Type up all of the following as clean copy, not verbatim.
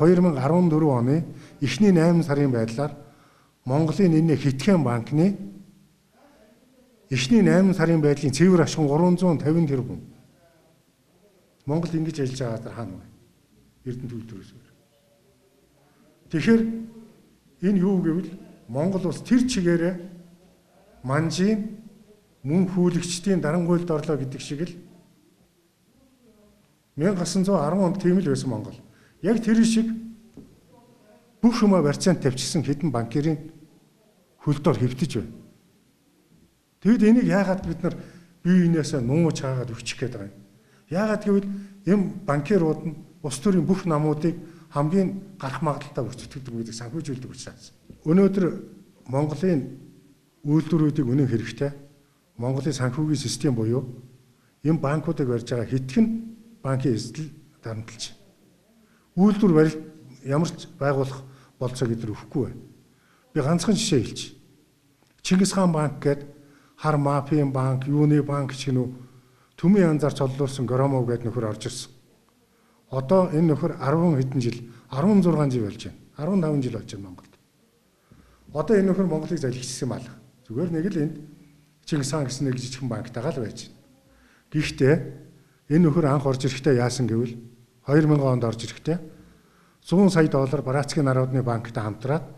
2014 оны эхний 8 сарын байдлаар Монголын энэ хитгэн банкны эхний 8 сарын байдлын цэвэр ашиг 350 тэрбум. Монгол ингэж ажиллаж байгаа газар хаана вэ? Эрдэнэт үйлдвэрээс өөр. Тэгэхээр энэ юу гэвэл Монгол улс тэр чигээрээ манжийн мөн хүлэгчдийн дарангуйлд орлоо гэдэг шиг л 1910 онд тийм л байсан Монгол. Яг тэр шиг бүх юмаа барьцаанд тавьчихсан хэдэн банкирын хөлдоор хэвтэж байна. Тэгэд энийг яагаад бид нар бие биенээсээ нууж хаагаад өгчих гээд байгаа юм? Яагаад гэвэл энэ банкирууд нь улс төрийн бүх намуудыг хамгийн гарах магадлалтай өрсөлддөг гэдэг санхүүжүүлдэг учраас. Өнөөдөр Монголын үйлдвэрүүдийг үнэн хэрэгтэй. Монголын санхүүгийн систем буюу энэ банкуудыг барьж байгаа хитгэн банкын эсдэл дарамтлж. Үйлдвэр барилт ямар ч байгуулах болцоо гэдэг өгөхгүй байна. Би ганцхан жишээ хэлчих. Чингис хаан банк гээд хар мафийн банк, юуны банк ч гэнүү төмийн янзаар цоллуулсан Громов гэдэг нөхөр орж ирсэн. Одоо энэ нөхөр 10 хэдэн жил, 16 жил болж байна. 15 жил болж байна Монголд. Одоо энэ нөхөр Монголыг залхижсэн юм алга. Зүгээр нэг л энд Чингис хаан гэсэн нэг жижигхэн банктайгаа л байж байна. Гэхдээ энэ нөхөр анх орж ирэхдээ яасан гэвэл 2000 онд орж ирэхдээ 100 сая доллар Братскийн народны банктай хамтраад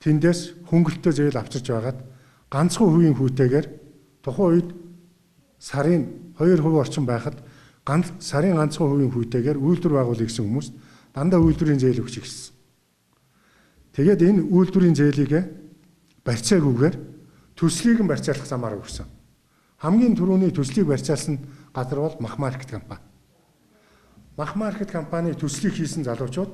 тэндээс хөнгөлөлтөө зээл авчирч байгаад ганцхан хувийн хүүтэйгээр тухайн үед сарын 2% орчим байхад ганц сарын ганцхан хувийн хүүтэйгээр үйлдвэр байгуулъя гэсэн хүмүүс дандаа үйлдвэрийн зээл өгч ирсэн. Тэгээд энэ үйлдвэрийн зээлийг барьцаагүйгээр төслийг нь барьцаалах замаар өгсөн. Хамгийн түрүүний төслийг барьцаалсан газар бол Мах Маркет компани. Мах Маркет компани төслийг хийсэн залуучууд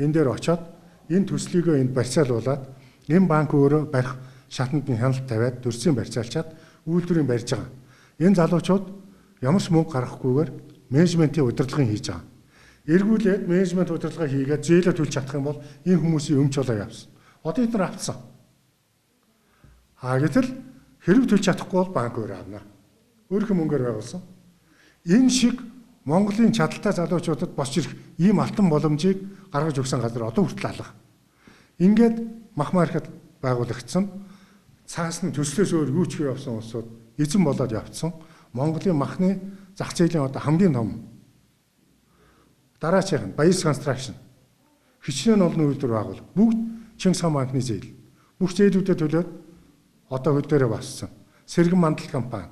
энэ дээр очоод энэ төслийгөө энд барьцаалуулад энэ банк өөрөө барих шатанд нь хяналт тавиад төрсөн барьцаалчаад үйлдвэрийг барьж байгаа. Энэ залуучууд ямар ч мөнгө гаргахгүйгээр менежментийн удирдлагыг хийж байгаа. Эргүүлээд менежмент удирдлага хийгээд зээлээ төлж чадах юм бол энэ хүмүүсийн өмч болоо явсан. Одоо эдгээр авцсан. А гэтэл хэрэг төлж чадахгүй бол банк өөрөө авна. Өөрийнх нь мөнгөөр байгуулсан. Энэ шиг Монголын чадaltaй залуучуудад босч ирэх ийм алтан боломжийг гаргаж өгсөн газар одоо хүртэл алга. Ингээд мах маркет байгуулагдсан. Цаас нь төслөөс өөр юу ч хий явсан улсууд эзэн болоод явцсан. Монголын махны зах зээлийн одоо хамгийн том дараачих нь Баяс Construction хичнээн олон үйлдвэр байгуул. Бүгд Чингис хаан банкны зээл. Бүх зээлүүдэд төлөөд одоо хөл дээрээ бассан. Сэргэн мандал компани.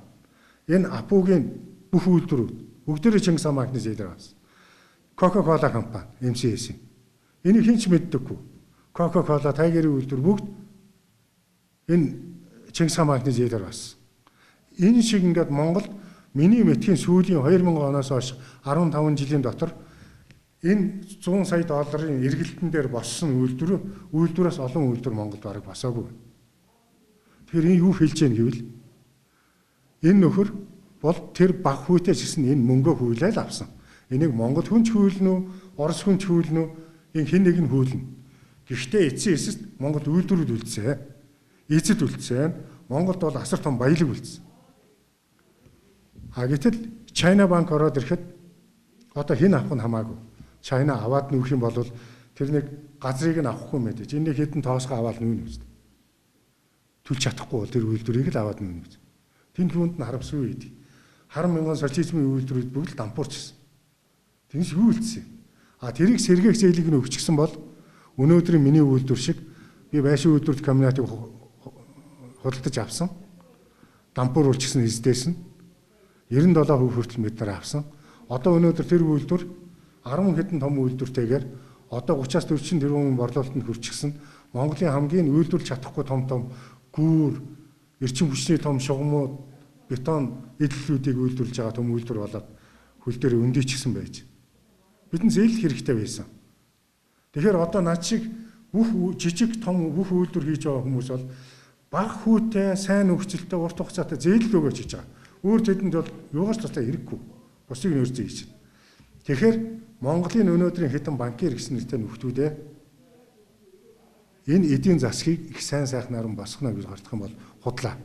Энэ Апугийн бүх үйлдвэрүүд бүгдээрээ Чингис хаан банкны зээлээр бассан. Coca-Cola компани MCS. Энийг хэн ч мэддэггүй. Coca-Cola, Tiger-ийн үйлдвэр бүгд энэ Чингис хаан банкны зээлээр бассан. Энэ шиг ингээд Монголд миний мэдхийн сүүлийн 2000 оноос хойш 15 жилийн дотор энэ 100 сая долларын эргэлтэн дээр боссон үйлдвэрээс олон үйлдвэр Монголд бараг босоогүй. Тэгэхээр энэ юу хэлж яах гэвэл энэ нөхөр бол тэр баг хүүтэй ч гэсэн энэ мөнгөө хүүлээл авсан. Энийг Монгол хүн ч хүүлнэ үү, Орос хүн ч хүүлнэ үү, энэ хэн нэг нь хүүлнэ. Гэхдээ эцсийн эцэст Монгол үйлдвэрүүд үлдсэн. Эцэд үлдсэн. Монголд бол асар том баялаг үлдсэн. А гэтэл China банк ороод ирэхэд одоо хэн авах нь хамаагүй. China аваад нүүх юм бол тэр нэг газрыг нь авахгүй мэдээж. Энэ нэг хэдэн тоосгоо аваад нүүнэ үст. Төлж чадахгүй бол тэр үйлдвэрийг л аваад нүүнэ үст. Тэнд түүнд нь харамсгүй үед. Харан мянган социализмын үйлдвэрүүд бүгд л дампуурчсан. Тэрнээс юу үлдсэн? А тэрийг сэргээх зээлийг нь өгчихсэн бол өнөөдрийн миний үйлдвэр шиг би байшин үйлдвэрлэх комбинатыг худалдаж авсан. Дампууруулчихсан эздээс нь 97% хүртэл бид нар авсан. Одоо өнөөдөр тэр үйлдвэр 10 хэдэн том үйлдвэртэйгээр одоо 30-аас 40 тэрбум борлуулалтанд хүрчихсэн. Монголын хамгийн үйлдвэрлэж чадахгүй том том гүүр, эрчим хүчний том шугамууд, бетон эдлэлүүдийг үйлдвэрлэж байгаа том үйлдвэр болоод хөл дээр өндийчихсэн байж. Бидэнд зээл хэрэгтэй байсан. Тэгэхээр одоо над шиг бүх жижиг том бүх үйлдвэр хийж байгаа хүмүүс бол бага хүүтэй, сайн нөхцөлтэй, урт хугацаатай зээл өгөөч хийж байгаа. Өөр тэдэнд бол юугаарч тустай хэрэггүй. Бусдыг нөөцөө хийж байна. Тэгэхээр Монголын өнөөдрийн хэдэн банкир гэсэн нэртэй нөхдүүдээ энэ эдийн засгийг их сайн сайхнаар нь босгоно гэж гардах юм бол худлаа.